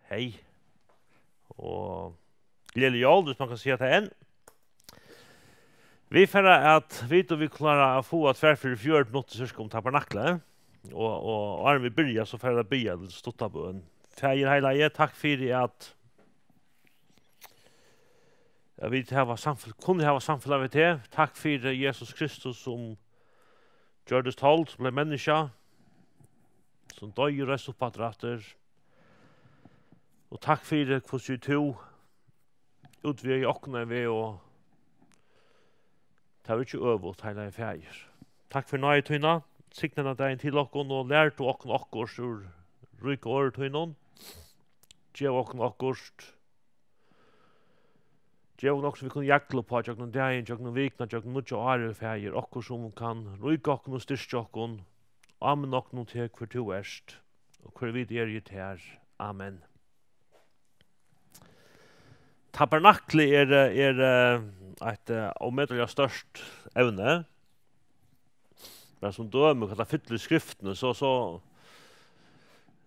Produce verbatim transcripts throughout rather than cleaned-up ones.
Hey. Og gleðilig jól, hvis man kann siga tað enn. Vit fara at, vit og vit klára at fáa tvær fyri fjøruti minuttir sirka um tabernaklið. Og, og áðrenn vit byrja, so fara vit at biðja til stutta bøn. Faðir heilagi, takk fyri at, at vit hava samfel-, kunnu hava samfelag við teg. Takk fyri Jesus Kristus, sum gjørdist hold, sum bleiv menniskja, sum doyði og reis upp aftur aftur. Og takk fyri, hvussu tú útvegi okkum ein veg, og tað var ikki øvugt, heilagi Faðir. Takk fyri náði tína, signa hendan dagin til okkum, og lær tú okkum okkurt úr ríka orði tínum. Gev okkum okkurt, gev okkum okkurt, sum vit kunnu jagla upp á gjøgnum dagin, gjøgnum vikuna, gjøgnum nýggja árið, Faðir, okkurt, sum kann ríka okkum og styrkja okkum, áminna okkum um teg, hvør tú ert, og hvør vit eru í tær. Amen. Tabernaklið er, er, eh, eitt, eh, ómetaliga stórt evni. Men sum dømi, hvat tað fyllir í skriftini, so, so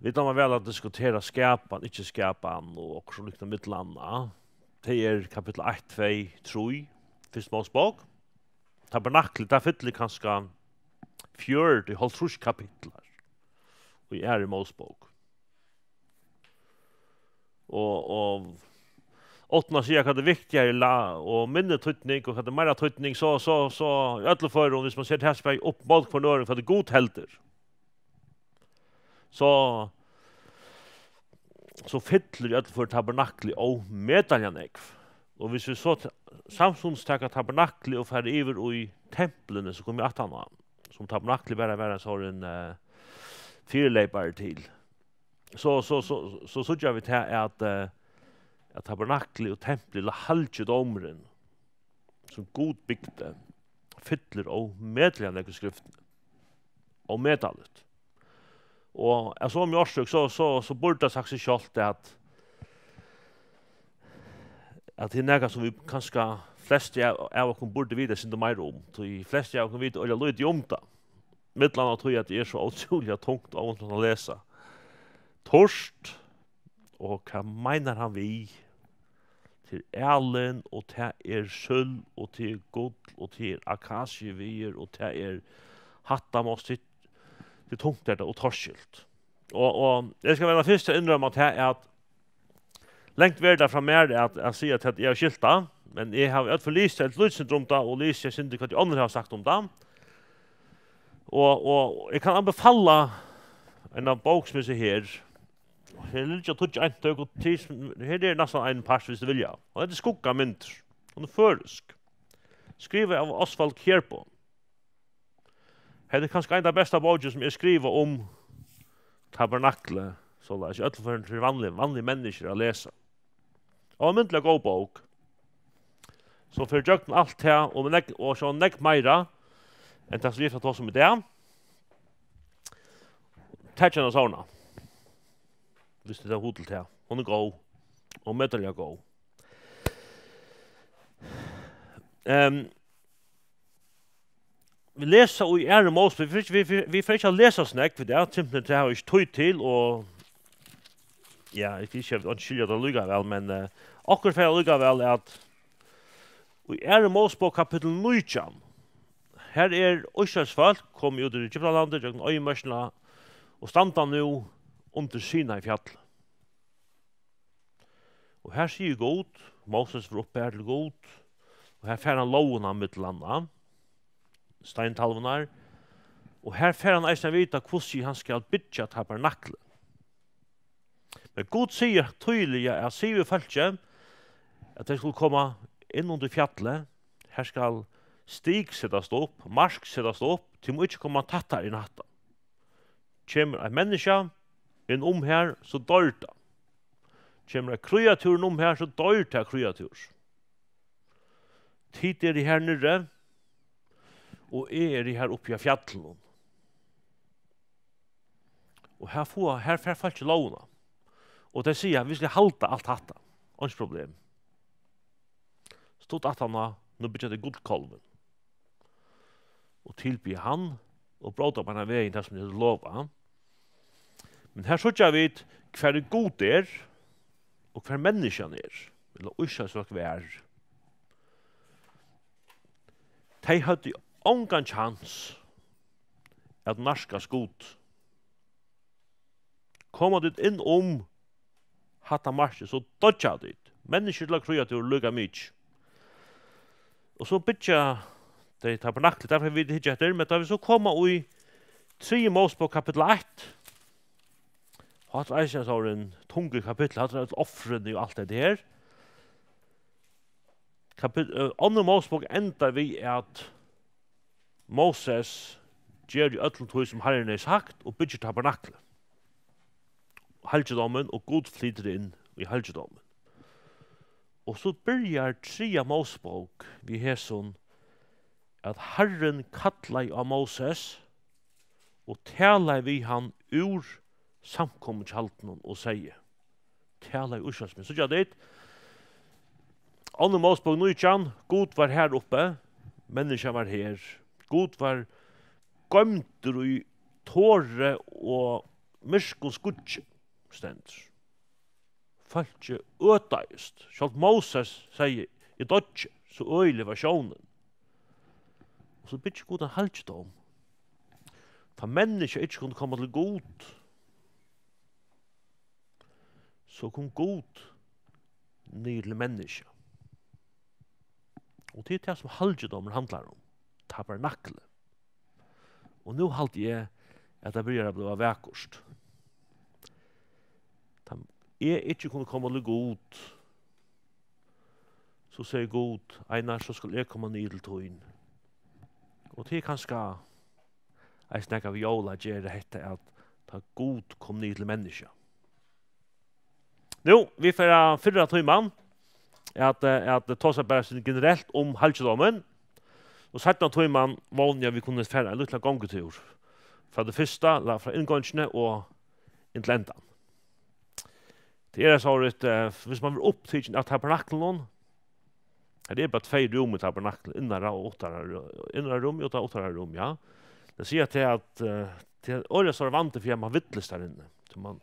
vit dámar væl at diskutera skapan, ikki skapan og okkurt sum líknar millum annað. Tað er kapittul eitt, tvey, trý, Fyrstu Mósebók. Tabernaklið, tað fyllir kanska fjøruti, hálvtrýss kapitlar í Aðru Mósebók. Og, og uttan at siga, hvat er viktigari la-, og minni týdning, og hvat er meira týdning, so, so, so í øllum førum, hvis man ser tað her upp móti hvørjum øðrum, hvat er Gud heldur, so, so fyllir í øllum førum tabernaklið ómetaliga nógv. Og hvis vit so t-, samstundis taka tabernaklið og fara yvir í templini, so komu vit aftan á, sum tabernaklið bara var ein sovorðin, eh, fyriloypari til, so, so, so, so síggja vit her, at, eh, at tabernaklið og templið, ella halgidómurin, sum Gud bygdi, fyllir ómetaliga nógv í skriftini. Ómetaligt. Og av somu orsøk, so, so, so burdi tað sagt seg sjálvt, at, at tað er nakað, sum vit kanska flestu av, av okkum burdu vitað eitt sindur meira um. Tí flestu av okkum vita øgiliga lítið um tað. Millum annað tí, at tað er so ótrúliga tungt og óvant at lesa. Turt, og hvat meinar hann við? Tað er alin, og tað er sølv, og tað er gull, og tað er akasiuviður, og tað er hatta, tað er tungt, er tað, og torskilt. Og, og eg skal vera fyrst til at innrømma tað, at langt verður tað frá mær at, at siga, at eg havi skilt tað, men eg havi í øllum førum lisið eitt lítið sindur um tað, og lisið eitt sindur, hvat onnur hava sagt um tað. Og, og eg kann anbefala eina bók, sum hesa her. Her liggja tíggju eintøk, og tí sum, her er næstan ein part, hvis tú vilja. Og hetta er Skuggamyndir. Hon er føroysk. Skrivað av Osvald Kjærbo. Hetta er kanska ein av besta bókini, sum er skrivað um tabernaklið, soleiðis, í øllum førum fyri vanlig, vanlig menniskju at lesa. Og ein myndiliga góð bók, sum fer ígjøgnum alt tað, og nógv, og so nógv meira, enn tað, sum vit fara at tosa um í dag. Takið hana sovorðna, hvis tit hava hug til tað. Hon er góð, ómetaliga góð. Ehm, vit lesa í Aðru Mósebók, vit, vit, vit, vit fara ikki at lesa so nógv í dag, simpelthen, tað hava vit ikki tíð til, og, ja, eg skal ikki, vit skilja tað allíkavæl, men, eh, okkurt fær allíkavæl at í Aðru Mósebók kapittul nítjan, her er Ísraels fólk komið út úr Egyptalandi, gjøgnum oyðimørkina, og standa nú undir Sinai fjalli. Og her sigur Gud, Moses fer upp her til Gud, og her fær hann lógina millum annað, steintalvurnar, og her fær hann eisini at vita, hvussu hann skal byggja tabernaklið. Men Gud sigur týðiliga, at siga við fólkið, at tey skulu koma inn undir fjallið, her skal stig setast upp, mark setast upp, tit mugu ikki koma tættari enn hatta. Kemur eitt menniskja inn um her, so doyr tað. Kemur eitt kríatúr inn um her, so doyr tað kríatúr. Tit eru her niðri, og eg eri her uppi á fjallinum. Og her fáa, her fær fólkið lógina. Og tey siga, vit skulu halda alt hatta. Einki problem. Stutt aftaná, nú byggja tey gullkálvin. Og tilbiðja hann, og bróta beinan vegin tað, sum tey høvdu lovað. Men her síggja vit, hvar Gud er, hvar menniskjan er, ella Ísraelsfólk var, tey høvdu ongan kjans at nærkast Gud. Koma tit inn um hatta markið, so doyggja tit. Menniskjur ella kríatúr líka mikið. Og so byggja tey tabernaklið, tað fara vit at hyggja eftir, men tá vit so koma í triðju Mósebók kapittul eitt, og hatta er eisini ein sovorðin tungur kapittul, hatta er øll ofrini og alt hetta her. Kapit-, eh, annar Mósebók endar við, at Moses ger í øllum tí, sum Harrin hevði sagt, og byggir tabernaklið, halgidómin, og Gud flytur inn í halgidómin. Og so byrjar triðja Mósebók við hesum, at Harrin kallaði á Moses og talaði við hann úr samkomutjaldinum og segði, talaði Ísraelsmenn. Síggja tit? Annar Mósebók nítjan, Gud var har uppi, menniskjan var her. Gud var goymdur í tori og myrkum skýggi, stendur. Fólkið øtaðist. Sjálvt Moses segði, "Eg doyggi", so øgilig var sjónin. Og so byggir Gud ein halgidóm. Tá menniskja ikki kunnu koma til Gud, so kom Gud niður til menniskja. Og tað er tað, sum halgidómur handlar um. Tabernaklið. Og nú haldi eg, at tað byrjar at blíva vakurt. Tá eg ikki kunnu koma til Gud, so segði Gud, "Einar, so skal eg koma niður til tín." Og tað er kanska eisini nakað við jól at gera hetta, at tá Gud kom niður til menniskja. Nú, vit fara fyrra tíman at, eh, at tosa bara sånn generelt um halgidómin. Og seinna tíman vóni eg, at vit kunnu fara ein lítlan gongutúr frá tí fyrsta, ella frá inngongini og inn til endan. Tað er so, eh, viss man verður upptikin av tabernaklinum, her er bara tvey rúm í tabernaklinum, innara og uttara rú-, innara rúm, og uttara rúm, ja. Tað sigur tað at, eh, tað er øgiliga stórur vandi fyri at man villist har inni. So man,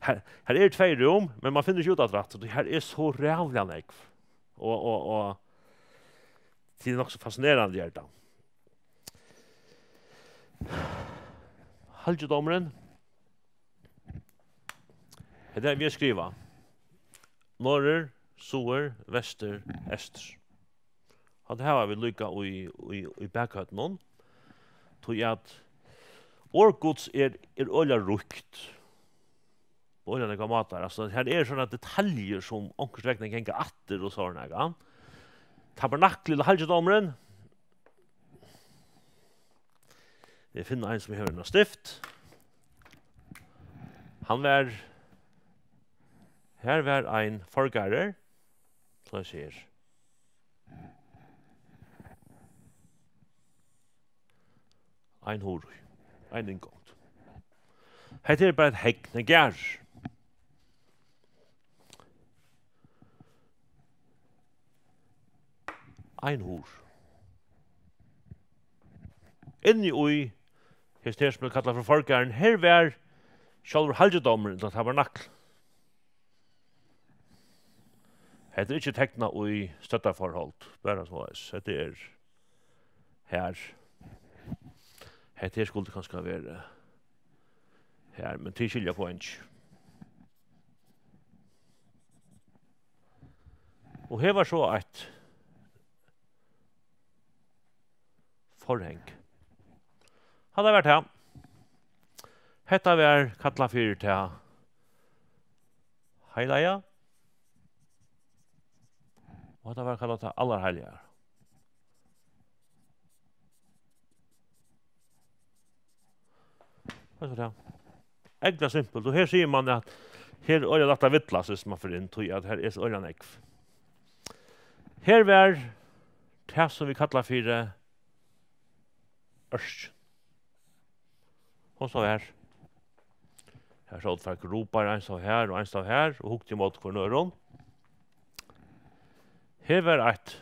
her, her er tvey rúm, men man finnur ikki út aftur, tí her er so ræðuliga nógv. Og, og, og tað er nokk so fascinerandi, er tað. Halgidómurin. Hetta er við at skriva. Norður, suður, vestur, eystur. Hatta hava vit líka í, í, í bakhøvdinum. Tí at orð Guds er, er øgiliga ríkt. Á øgiliga nógvar mátar. Altso, her er sovorðnar detaljur, sum onkursvegna ganga aftur og sovorðið, ja. Tabernaklið, ella halgidómurin. Eg finni ein, sum hevur eina stift. Hann var, her var ein forgarður, sum eg sigi. Ein hurð, ein inngongd. Hetta er bara eitt hegn, ein garður. Ein hurð. Inni í hesi her, sum er kallað fyri forgarðin, her var sjálvur halgidómurin, ella tabernakl. Hetta er ikki teknað í støddarforhold, bara soleiðis. Hetta er her. Hetta her skuldi kanska verið her, men tit skilja poengið. Og her var so eitt forhang. Hatta var tað. Hetta var kallað fyri tað heilaga. Og hetta var kallað tað allarheiligaste. Hvat er tað? Ógvuliga simpult. Og her sigur man at her er øgiliga lætt at villast, viss man fer inn, tí at her er so øgiliga nógv. Her var tað, sum vit kalla fyri ørkin. Hon stóð her. Her sótu tveir kerubar, ein stóð her og ein stóð her, og hugdu ímóti hvørjum øðrum. Her var eitt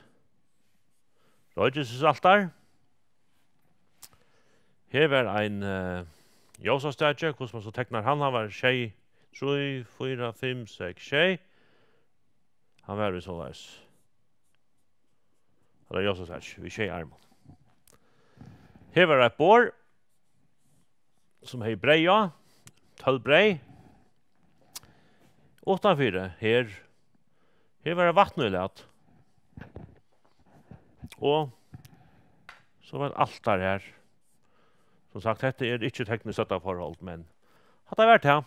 roykiloystisaltar. Her var ein, eh, ljósastaki, hvussu man so teknar hann, hann var sjey, trý, fýra, fimm, seks, sjey. Hann var í soleiðis. Ella Josefsarki, við sjey armum. Her var eitt borð, sum hevði breyð á, tólv breyð. Uttanfyri her, her var eitt vatnílat. Og so var eitt altar her. Sum sagt, hetta er ikki tekniskt støddaforhold, men hatta var tað.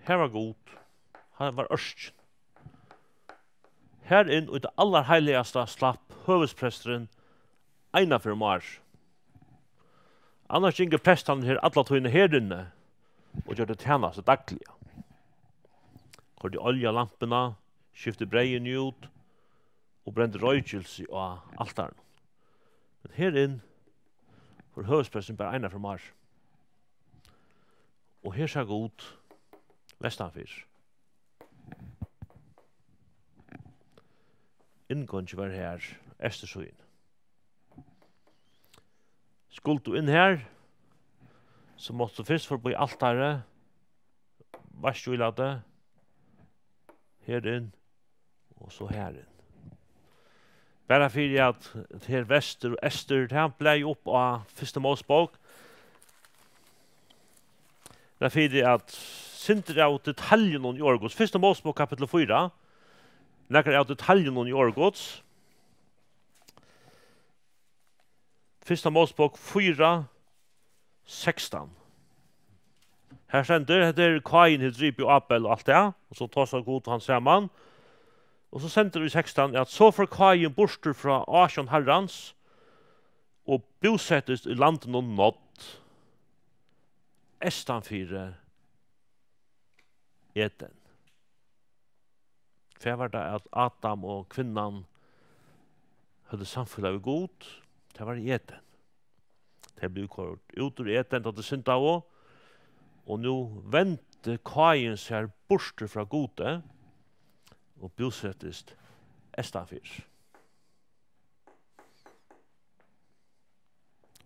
Har var Gud. Har var ørkin. Har inn í tað allarheiligasta slapp høvuðspresturin eina ferð um árið. Annars gingu prestarnir her alla tíðina her inni og gjørdu tænastu dagliga. Koyrdu olju á lampuna, skifti breyðini út og brendu roykilsi á altarinum. Men her inn fór høvuðspresturin bara eina ferð um árið. Og her sá Gud vestanfyri. Inngongin var her, eystursíðin. Skuldi tú inn her, so mátti tú fyrst forbi altarið, vaskiílatið, her inn og so her inn. Bara fyri at her vestur og eystur, tað blaði upp á Fyrstu Mósebók. Bara fyri at sindur av detaljunum í orð Guds. Fyrstu Mósebók kapittul fýra. Nakrar av detaljunum í orð Guds. Fyrsta Mósebók fýra, sekstan. Her stendur, hetta er Káin hevur dripið Abel og alt tað, og so tosar Gud og hann saman. Og so stendur í sekstan, at so fór Káin burtur frá ásjón Harrans og búsettist í landinum Nod, eystanfyri Eden. Hvar var tað, at Adam og kvinnan høvdu samfelag við Gud? Tað var í Eden. Tey blivu koyrd út úr Eden, tá tey syndaðu, og nú vendi Káin sær burtur frá Gudi og búsettist eystanfyri.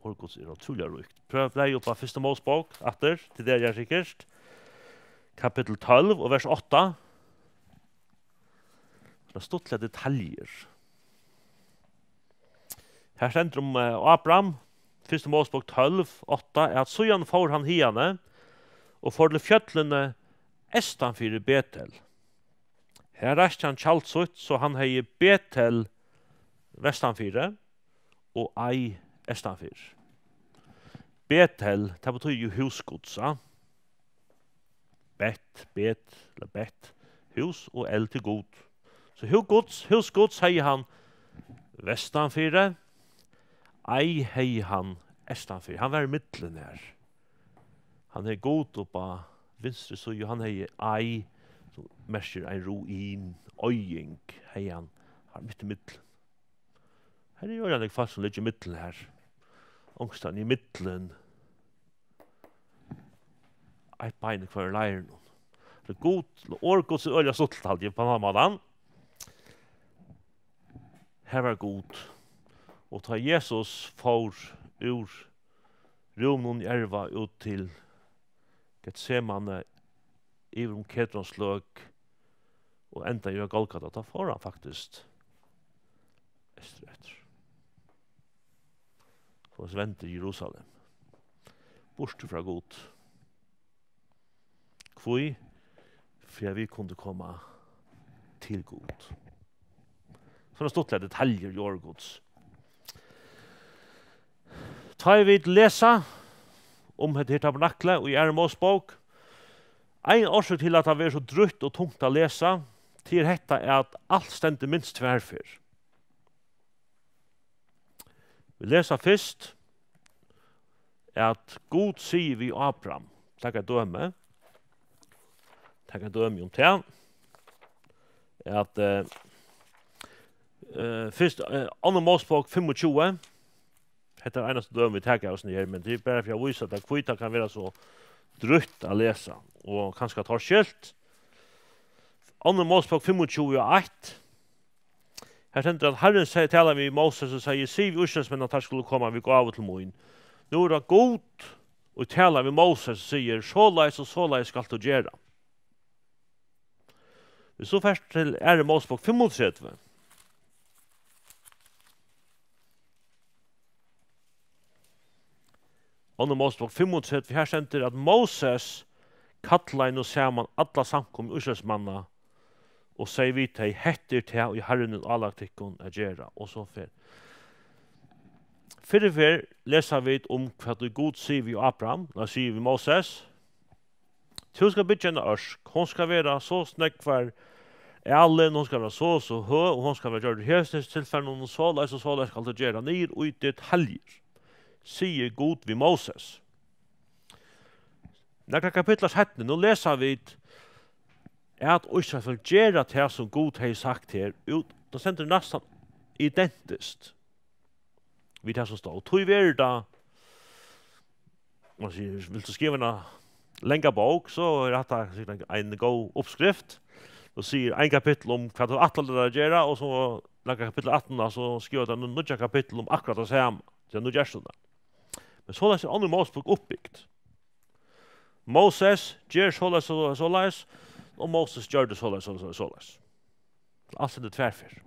Orð Guds er ótrúliga ríkt. Prøv, blæ upp á Fyrstu Mósebók aftur, til tað er sikkurt. Kapittul tólv og vers átta. Tað er stuttligar detaljur. Her stendur um, eh, Abraham, Fyrstu Mósebók tólv, átta, at síðan fór hann hiðani og fór til fjøllini eystanfyri Betel. Her reisti hann tjald sítt, so hann hevði Betel vestanfyri og Ai eystanfyri. Betel, tað betýðir jú hús Guds, a? Bet, Bet, ella Bet, hús, og El til Gud. So hús Guds, hús Guds hevði hann vestanfyri, Ai hevði hann eystanfyri. Hann var í millum her. Hann hevði Gud upp á vinstru síðu, hann hevði Ai, sum merkir ein ruin, oyðing, hevði hann, hann mitt í millum. Her er jú øgiliga nógv fólk, sum liggja í millum her. Onkustaðni í millum. Eitt bein í hvørjum leirinum. So Gud, orð Guds er øgiliga stuttligt, haldi eg, á tann mátan. Har var Gud. Og tá Jesus fór úr rúminum í erva út til Getsemane, yvir um Kedrons løk og endaði á Golgata, tá fór hann faktiskt eystureftir. Og so vendi Jerusalem. Burtur frá Gud. Hví? Fyri at vit kundu koma til Gud. Sovorðnar stuttligar detaljur í orð Guds. Tá ið vit lesa um hetta her tabernaklið í Aðru Mósebók, ein orsøk til, at tað verður so drúgt og tungt at lesa, tað er hetta, at alt stendur minst tvær ferð. Vit lesa fyrst, at Gud sigur við Abraham, tak eitt dømi, tak eitt dømi um tað, at, eh, eh, fyrst, eh, Aðru Mósebók fimmogtjúgu, hetta er einasta dømi vit taka av hesum her, men tað er bara fyri at vísa, at hví tað kann vera so drúgt at lesa, og kanska torskilt. Aðru Mósebók fimmogtjúgu og eitt. Her stendur, at Harrin seg, talar við Moses og sigur: Sig við Ísraelsmenn, at teir skulu koma við gávu til mín. Nú er tað Gud, og talar við Moses og sigur: "Soleiðis og soleiðis skalt tú gera." Hvis tú fert til Aðru Mósebók fimmogtretivu, Aðru Mósebók fimmogtretivu, her stendur, at Moses kallaði nú saman alla samkomu Ísraelsmanna og segði við tey: "Hetta er tað, ið Harrin hevur álagt tykkum at gera." Og so fer. Fyrru ferð lesa vit um, hvat ið Gud sigur við Abraham, ella sigur við Moses: "Tú skal byggja eina ørk, hon skal vera so snógvar alin, hon skal vera so og so høg, og hon skal vera gjørd úr hesum tilfarinum, og soleiðis og soleiðis skal tú gera niður í detaljur," sigur Gud við Moses. Nakrar kapitlar seinni, nú lesa vit, at Ísrael gera tað, sum Gud hevði sagt her, út, tað stendur næstan identiskt við tað, sum stóð. Tí verður tað, man sigur, vilt tú skriva eina langa bók, so er hatta sikkurt ein, ein góð uppskrift. Tú sigur ein kapittul um hvat tú ætlar tær at gera, og so nakrar kapitlar aftaná, so skrivar tú nýggja kapittul um akkurát tað sama. So nú gert tú tað. Men soleiðis er Aðru Mósebók uppbygt. Moses ger soleiðis og soleiðis, og Moses gjørdi soleiðis og soleiðis, soleiðis. Alt stendur tvær ferð.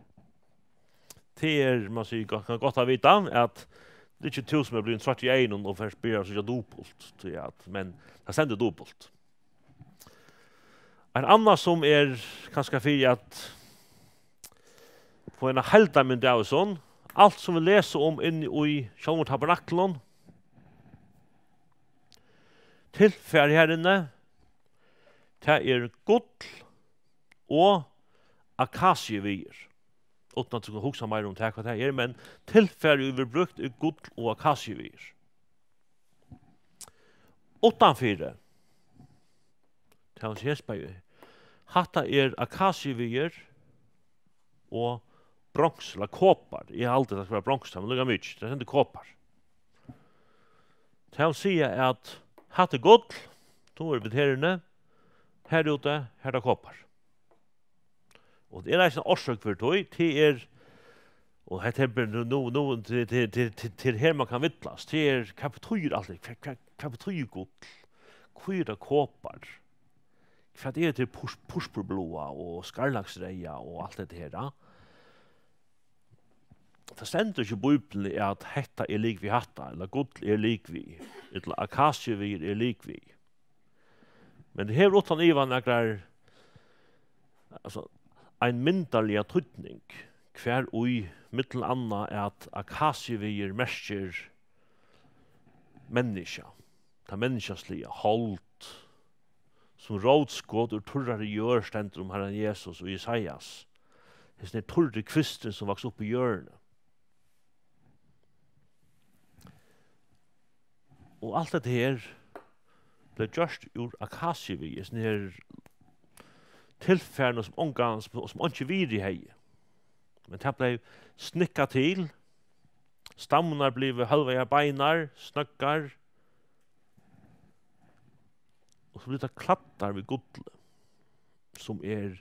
Tað er, man sigur, gott, kann gott at vita, at tað er ikki tú, sum er blivin troyttur í eygunum og fert byrja at síggja dupult, tí at, men tað stendur dupult. Ein annan, sum er kanska fyri at fáa eina heildarmynd av hesum, alt sum vit lesa um inni í sjálvum tabernaklinum, tilfarið har inni, tað er gull og akasiuviðir. Uttan at tú skal hugsa meira um tað, hvat tað er, men tilfarið, ið verður brúkt, er gull og akasiuviðir. Uttanfyri, tað vil siga, hespa, hatta er akasiuviðir og bronsa, ella kopar. Eg haldi, tað skal vera bronsa, men líka mikið, tað stendur kopar. Tað vil siga, at hatta er gull, tú er við herðuni, her úti, her er tað kopar. Og tað er eisini orsøk fyri tí, tað er, og hetta her ber nú, nú, nú, til, til, til, til, til her man kann villast, tað er, hvat betýðir alt tað? Hvat, hvat, hvat betýðir gull? Hví er tað kopar? Hvat er tað purs-, purpurbláa og skarlagsreyða og alt hetta her, ja? Tað stendur ikki í Bíbliuni, at hetta er lik við hatta, ella gull er lik við, ella akasiuviðir er lik við. Men tað hevur uttan iva nakrar, altso, ein myndarligan týdning, hvar í millum annað at akasiuviður merkir menniskja, tað menniskjaliga, hold, sum rótskot úr turrari jørð, stendur um Harran Jesus og Jesajas. Hesin er turri kvisturin, sum vaks upp í jørðini. Og alt hetta her bleiv gjørt úr akasiuviði, hesin her tilfarinum, sum ongan, sum, sum einki virði hevði. Men tað bleiv snikkað til, stammurnar blivu hálvaðar beinar, snøggar, og so blivu tær kladdar við gulli, sum er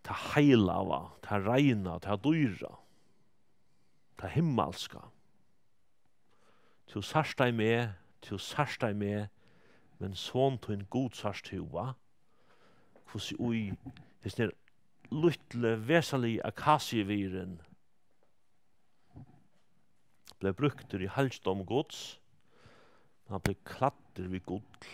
tað heilaga, tað reina, tað dýra, tað himmalska. Tú sært ei meg, tú sært ei meg, men son tín Gud sært tú, va? Hvussu í hesin her lítli, vesaligi akasiuviðurin bleiv brúktur í halgidómi Guds, hann bleiv klæddur við gull.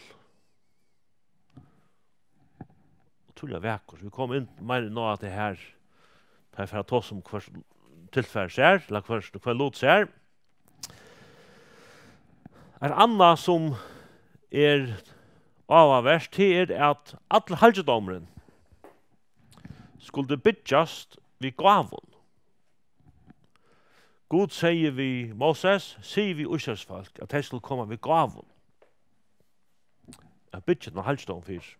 Ótrúliga vakurt. Vit koma inn meira inn á tað her, tá eg fari at tosa um hvørt tilfar sær, ella hvørt, hvønn lut sær. Eitt annað, sum er áhugavert, tað er, at allur halgidómurin skuldi byggjast við gávum. Gud segði við Moses: "Sig við Ísraels fólk, at tey skulu koma við gávum at byggja tann halgidóm fyri."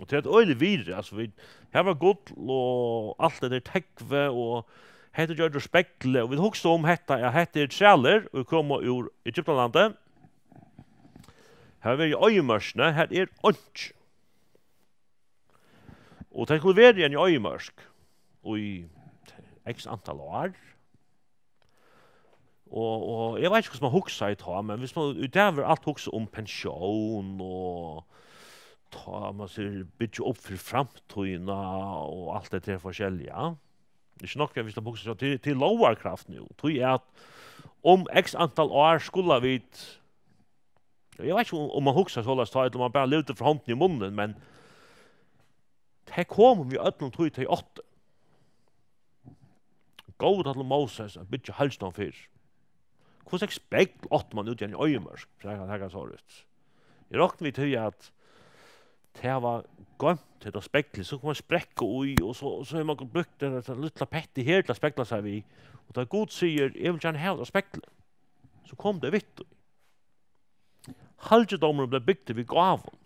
Og tað er eitt øgiligt virði, altso, vit, her var gull og alt tað har tógvið, og hetta er gjørt úr spegli, og vit hugsa um hetta, at hetta er trælir, ið koma úr Egyptalandi. Her verður í oyðimørkini, her er einki. Og tey skulu vera í eini oyðimørk í x antal ár. Og, og eg veit ikki, hvussu man hugsaði tá, men viss man, í dag verður alt hugsað um pensjón og tá man sær byggja upp fyri framtíðina og alt det der forskelliga. Ikki nokk, viss man hugsar so, til, til lógarkraft nú. Tí at um x antal ár skulu vit, eg veit ikki, um, um man hugsar soleiðis tá, ella um man bara livdi frá hondini í munnin, men tey komu við øllum tí, tey áttu. Góður tá til Moses at byggja heilstan fyrr. Hvussu nógv spegl átti man úti í eini oyðimørk? Frekar taka so røtt. Eg rokni við tí, at tað var goymt, hetta speglið, so kom ein sprekka í, og so, so hevur man brúkt hetta lítla pettið her til at spegla seg við. Og tá Gud sigur, "Eg vil gjarna hava tað speglið," so kom tað við tí. Halgidómurin bleiv bygdur við gávum.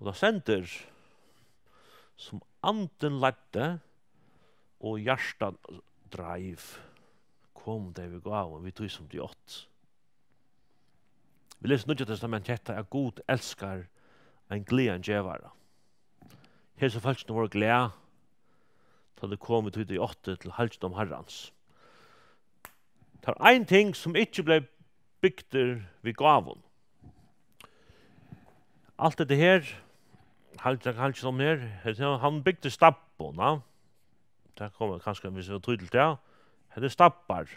Og tað stendur, sum andin leiddi og hjartað dreiv, komu tey við gávum, við tí sum tey áttu. Vit lesa Nýggja Testamentið, hetta, at Gud elskar ein glaðan gevara. Hesi fólkini vóru glað, tá tey komu við tí, tey áttu, til halgidóm Harrans. Tað er ein ting, sum ikki bleiv bygdur við gávum. Alt hetta her, halgidómurin her, hetta, hann bygdi stabbuna. Tað kemur kanska, viss vit hava tíð til tað. Hetta er stabbar.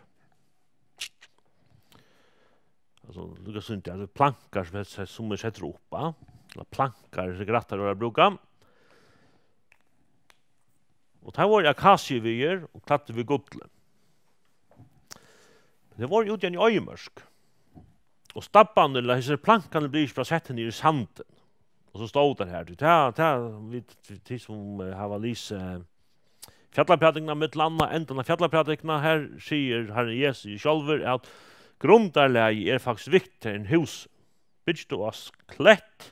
Altso, líka sum tað er plankar sum er sett, sum er settar upp, ja. Ella plankar, sum grattar eru at brúka. Og teir vóru akasiuviðir og klæddir við gulli. Men teir vóru úti í eini oyðimørk. Og stabbarnir, ella hesir plankarnir, blivu ikki bara settir niður í sandin. Og so stóð teir har. Tí tað, tað, vit, tit sum, eh, hava lisið, eh, Fjallaprædikuna, millum annað, endan av Fjallaprædikuna, har sigur Harrin Jesus sjálvur, at grundarlagið er faktiskt viktigari enn hús. Byggir tú á s-, klett,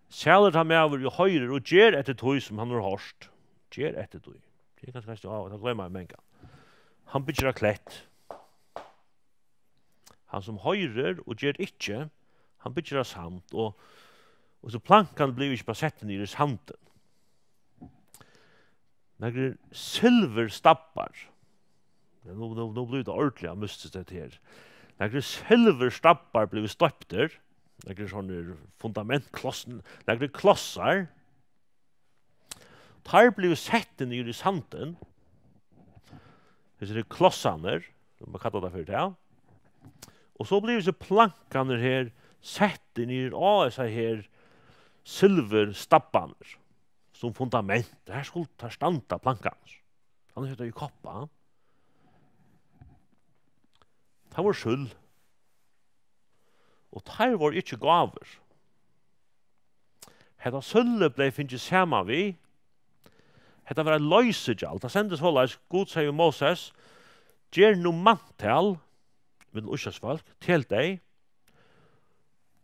sælur tann maður, ið hoyrir og ger eftir tí, sum hann hevur hoyrt. Ger eftir tí. Tað er kanska, kanska, ja, tað gloymir mangan. Hann byggir á klett. Hann sum hoyrir og ger ikki, hann byggir á sand, og, og so plankan blívur ikki bara sett niður í sandin. Nakrir silvurstabbar. Ja, nú, nú, nú blívur tað ordiliga mystiskt, hetta her. Nakrir silvurstabbar blivu stoyptir, nakrir sovorðnir fundamentkloss-, nakrir klossar. Teir blivu settir niður í sandin. Hesir eru klossarnir, um man kallar tað fyri tað. Og so blivu hesir plankarnir her settir niður á hesar her silvurstabbarnar. Sum fundament. Her skulu teir standa, plankarnir. Annars er tað í koppa. Tað var sølv. Og teir vóru ikki gáður. Hetta sølvið bleiv fingið saman við. Hetta var eitt loysigjald. Tað stendur soleiðis, Gud segði við Moses, "Ger nú mantal, millum Ísraelsfólk, tel tey,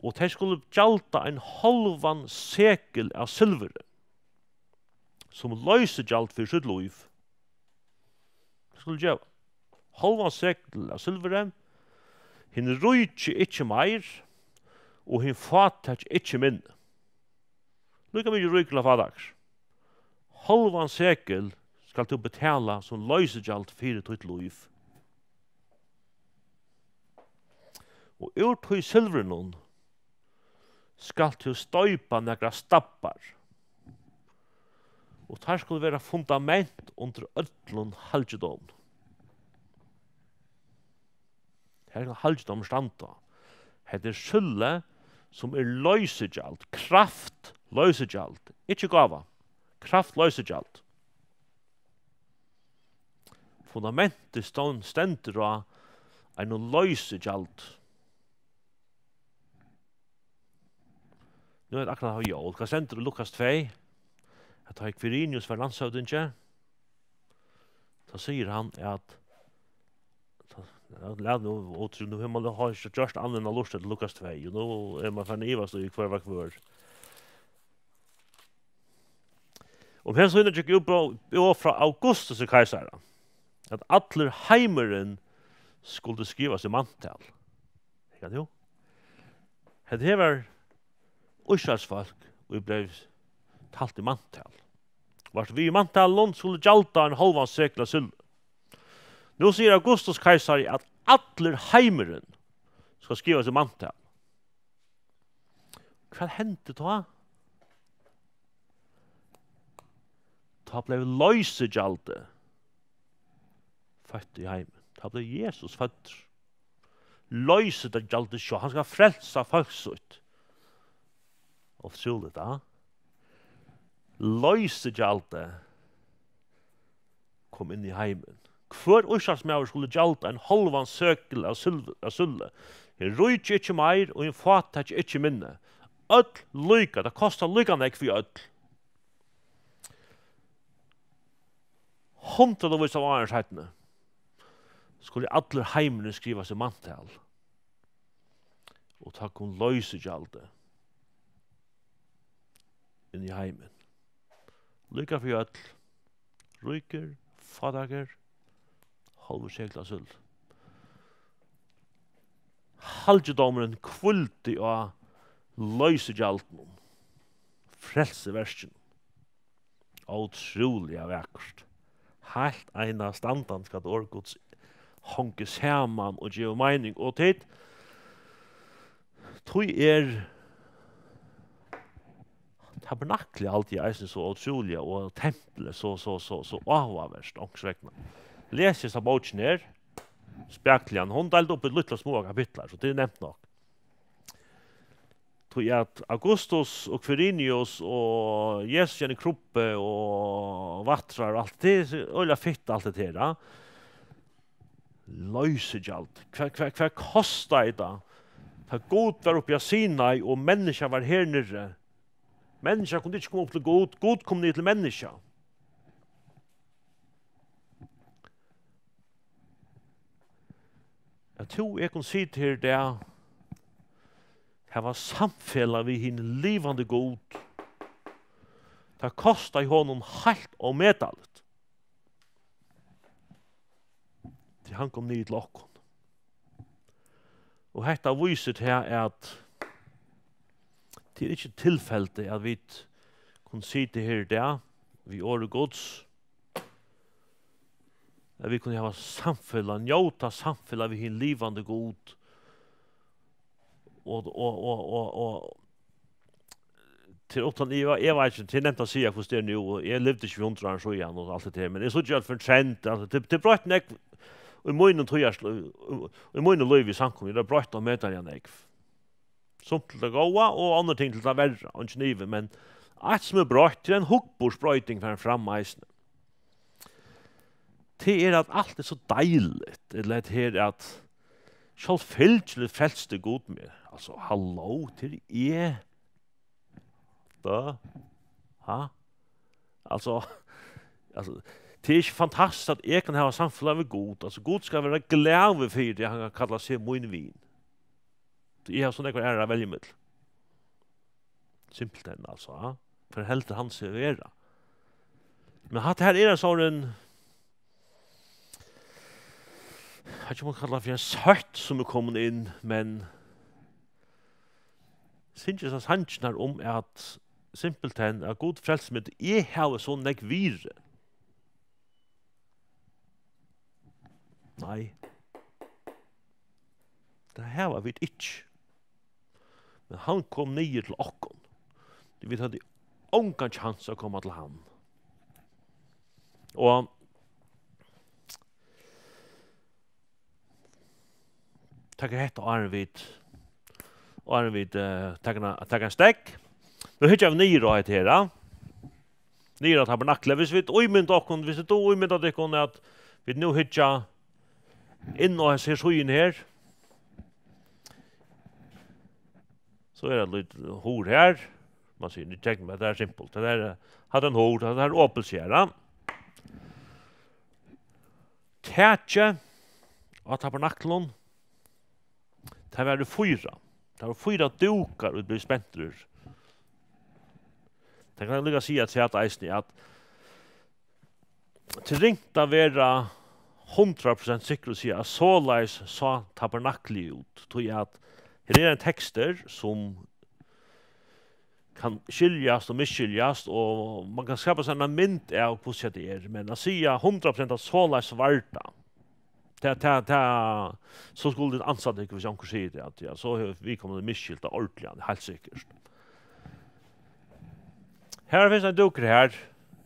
og tey skulu gjalda ein hálvan sekel av silvuri, sum loysigjald fyri sítt lív." Skulu geva hálvan sekel av silvuri, hin ríki ikki meir, og hin fátæki ikki minni. Líka mikið ríkur ella fátækur. Hálvan sekel skalt tú betala sum loysigjald fyri títt lív. Og úr tí silvurinum skalt tú stoypa nakrar stabbar, og teir skulu vera fundament undir øllum halgidóminum. Her skal halgidómur standa. Hetta er sølvið, sum er loysigjald, kraftloysigjald, ikki gáva, kraftloysigjald. Fundamentið ston-, stendur á einum loysigjald. Nú er tað akkurát jól. Hvat stendur í Lukas tvey? At tá ið Kvirinius var landshøvdingi, tá sigur hann at, tá, ja, lat nú, og nú hevur man, hava ikki gjørt annað enn at lurta til Lukas tvey, og nú er man farin at ivast í, hvør var hvør. Um hesa tíðina gekk út boð, boð frá Augustusi keisara, at allur heimurin skuldi skrivast í manntal. Hygg nú. Hetta her var Ísraelsfólk, ið bleiv talt í manntal. Vart við í manntalinum, skuldi gjalda ein hálvan sekel av silvuri. Nú sigur Augustus keisari, at allur heimurin skal skrivast í manntal. Hvat hendi tá? Tá bleiv loysigjaldið føtt í heimin. Tá bleiv Jesus føddur. Loysigjaldið sjálvt, hann skal frelsa fólk sítt. Ótrúligt, ja? Loysigjaldið kom inn í heimin. Hvør ísraelsmaður skuldi gjalda ein hálvan sekel av sølv-, av sølvi. Hin ríki ikki meir, og hin fátæki ikki minni. Øll líka, tað kostar líka nógv fyri øll. Hundraðvís av árum seinni skuldi allur heimurin skrivast í manntal. Og tá kom loysigjaldið inn í heimin. Líka fyri øll, ríkir, fátækir, hálvur sekel av sølv. Halgidómurin hvíldi á loysigjaldinum, frelsiverkinum. Ótrúliga vakurt. Heilt einastandandi, hvat orð Guds hongur saman og gevur meining. Og tit, tí er tabernaklið, haldi eg, eisini so ótrúliga, og templið so, so, so, so áhugavert, onkursvegna. Les hesa bókin her, spakuliga. Hon er deild upp í lítlar, smáar kapitlar, so tað er nemt nokk. Tí at Augustus og Quirinius og Jesus í eini krubbu og vætrar og alt, tað er øgiliga fitt, alt det her, ja. Loysigjald. Hvat, hvat, hvat kostaði tað? Tá Gud var uppi á Sinai og menniskja var her niðri. Menniskja kundi ikki koma upp til Gud, Gud kom niður til menniskja. At tú, eg kunnu sita her í dag, hava samfelag við hin livandi Gud. Tað kostaði honum heilt ómetaligt. Tí hann kom niður til okkum. Og hetta vísir tað, at tað er ikki tilfeldi, at vit kunnu sita her í dag við orði Guds, at vit kunnu hava samfelag, njóta samfelag við hin livandi Gud. Og, og, og, og, og til uttan, eg, eg veit ikki, tað er nemt at siga, hvussu tað er nú, og eg livdi ikki fyri hundrað árum síðan og alt det her, men eg síggi alt fyri ein trend, altso, tað, tað er broytt nógv í mínum tíðars-, í, í mínum lívi í samkomu, tað er broytt ómetaliga nógv. Sumt til tað góða og onnur ting til tað verra, eingin ivi, men eitt sum er broytt, tað er ein hugburðsbroyting farin fram eisini. Tað er, at alt er so deiligt, ella at her, at sjálvfylgiliga frelsti Gud meg. Altso, halló, tað er eg. Bø? Ha? Altso, altso, tað er ikki fantastiskt, at eg kann hava samfelag við Gud? Altso, Gud skal vera glaður fyri, at hann kann kalla seg mín vin. Tí eg havi so nógvar aðrar at velja ímillum. Simpelthen, altso, ha? Hvar heldur hann seg vera? Men hatta her er ein sovorðin, eg veit ikki, um man kallar fyri ein sekt, sum er komin inn, men syngja hesar sangirnar um, at simpelthen, at Gud frelsti meg, eg havi so nógv virði. Nei. Tað hava vit ikki. Men hann kom niður til okkum. Vit høvdu ongan kjans at koma til hann. Og taka hetta áðrenn vit, áðrenn vit, eh, taka ein, taka ein steðg. Nú hyggja vit niður á hetta her, ja. Niður á tabernaklið. Hvis vit ímynda okkum, hvis vit tú ímynda tykkum at vit nú hyggja inn á hesa her síðuna her, so er ein lítil hurð her. Man sær, nú tekur man, tað er simpult. Tað er, hatta er ein hurð, hatta er opið, sær, ja. Takið á tabernaklinum, tað var fýra. Tað var fýra dúkar, ið blivu spentir. Tað kann eg líka siga til at eisini, at tað er ringt at vera hundrað prosent sikkur og siga, at soleiðis sá tabernaklið út. Tí at her er ein tekstur, sum kann skiljast og misskiljast, og man kann skapa sær eina mynd av, hvussu hetta er. Men at siga hundrað prosent at soleiðis var tað, Tað, tað, tað, so skulu tit ansa tykkum, hvis onkur sigur tað, at, ja, so hevur viðkomandi misskilt tað ordiliga, heilt sikkurt. Her finst ein dúkur her,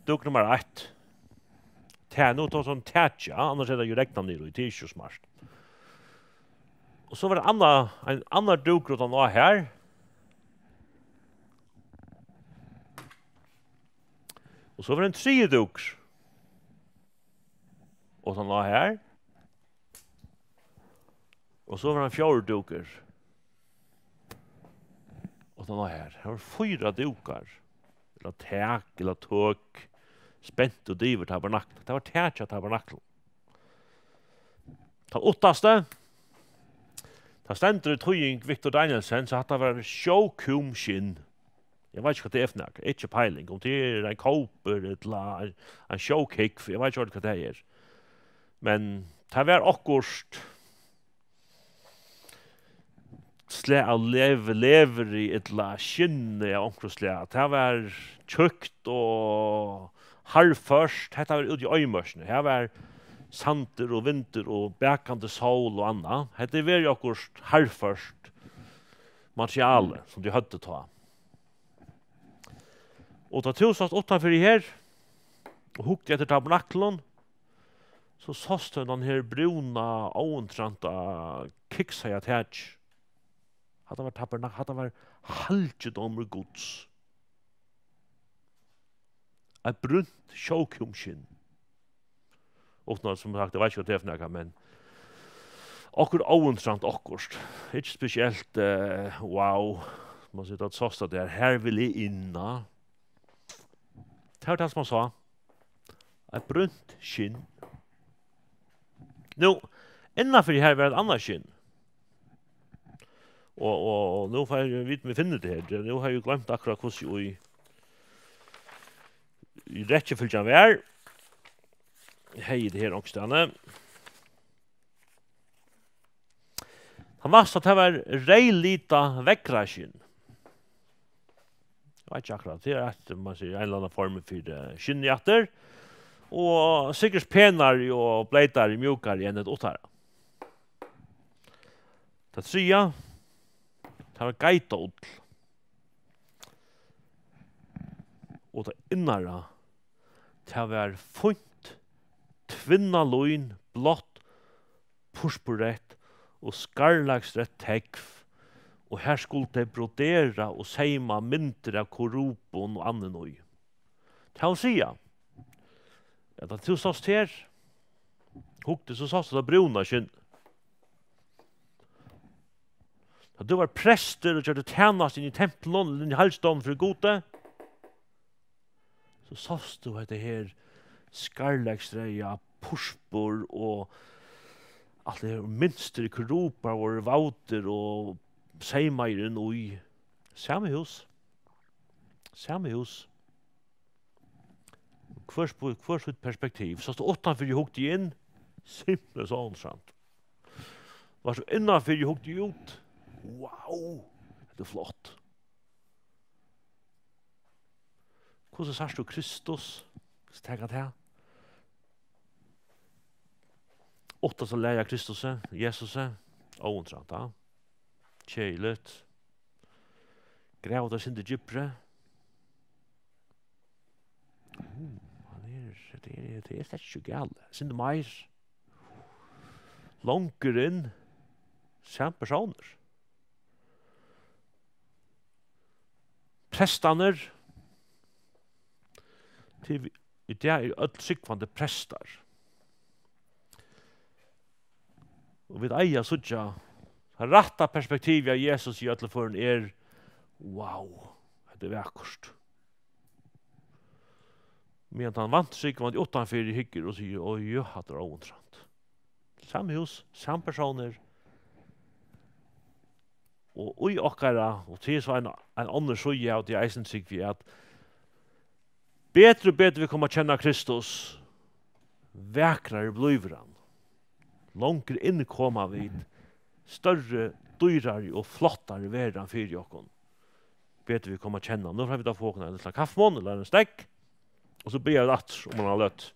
dúkur nummar eitt. Tað er nú tá sum tað, ja, annars er tað jú regnað niður í, tað er ikki so smart. Og so var tað annar, ein annar dúkur uttan á her. Og so var ein triði dúkur uttan á her. Og so var ein fjórði dúkur uttan á her. Her var fýra dúkar. Ella tak, ella tøk. Spent út yvir tabernakl. Tað var tak hjá tabernaklinum. Tann uttasti. Tað stendur í týðing Victor Danielsen, so hatta var sjókúmskinn. Eg veit ikki, hvat tað er fyri nakað. Ikki peiling. Um tað er ein kópur ella ein, ein sjókúgv, eg veit ikki, hvat tað er. Men tað var okkurt slag av lev-, levri ella skinni av onkrum slag. Tað var tjúkt og harðført. Hetta var úti í oyðimørkini. Her var sandur og vindur og bakandi sól og annað. Hetta er verið okkurt harðført materiale, sum tey høvdu tá. Og tá tú sást uttanfyri her, og hugdi eftir tabernaklinum, so sást tú hendan her brúna, óinteressanta, kiksaða takið. Hatta var tabernak-, hatta var halgidómur Guds. Eitt brúnt sjókúmskinn. Uttan at, sum sagt, eg veit ikki, hvat tað er fyri nakað, men okkurt óinteressant okkurt. Ikki spesielt, eh, wow. Man sigur, at sást at tað er, her vil eg inn, na. Tað var tað, sum man sá. Eitt brúnt skinn. Nú, innanfyri her var eitt annað skinn. Og, og, og nú fái eg vita, um eg finni tað her. Nú havi eg gloymt akkurát, hvussu í, í rekjufylgjan var. Eg hevði tað her onkustaðni. Tað næsta, tað var reyðlitað veðraskinn. Eg veit ikki akkurát, tað er eitt, man sigur, ein ella annan form fyri, eh, skinn aftur. Og sikkurt penari og bleytari, mjúkari enn eitt uttara. Tað triðja, tað var geitaull. Og tað innara, tað var fínt, tvinnað lín, blátt, purpurreytt og skarlagsreytt tógv, og har skuldu tey brodera og seyma myndir av kerubum og annað í. Tað vil siga, at tá tú sást her, hugdi, so sást tað brúna skinn. Tá tú var prestur og gjørdi tænastu inni í templinum, inni í halgidóminum fyri Gudi, so sást tú hetta her skarlagsreyða purpur og alt tað her, mynstur í kerubum vóru vevdir og seymaðir inn í. Sama hús. Sama hús. Hvør sp-, hvør sítt perspektiv. Sást tú uttanfyri, hugdi inn, simpelthen so áhugavert. Vart tú innanfyri, hugdi út, wow, hetta er flott. Hvussu sært tú Kristus? Skal taka tað? Uttasta lagið av Kristusi, Jesusi, óinteressant, ja. Keðiligt. Grava tað eitt sindur djúpri. Uh, hann er, tað er, tað er slett ikki galið. Eitt sindur meir. Longur inn. Sami persónur. Prestarnir. Til í dag eru øll trúgvandi prestar. Og vit eiga at síggja, tað rætta perspektivið av Jesus í øllum førum er, wow, hetta er vakurt. Meðan tann vantrúgvandi uttanfyri hyggur og sigur, oj, jú, hatta er óinteressant. Sami hús, sami persónur. Og í okkara, og tað er so ein, ein onnur síða av tí eisini, trúgvi eg, at betri og betri vit koma at kenna Kristus, vakrari blívur hann. Longur inn koma vit, størri, dýrari og flottari verður hann fyri okkum. Betri vit koma at kenna hann. Nú fara vit at fáa okkum ein lítlan kaffimunn, ella ein stekk, og so byrja vit aftur um eina løtu.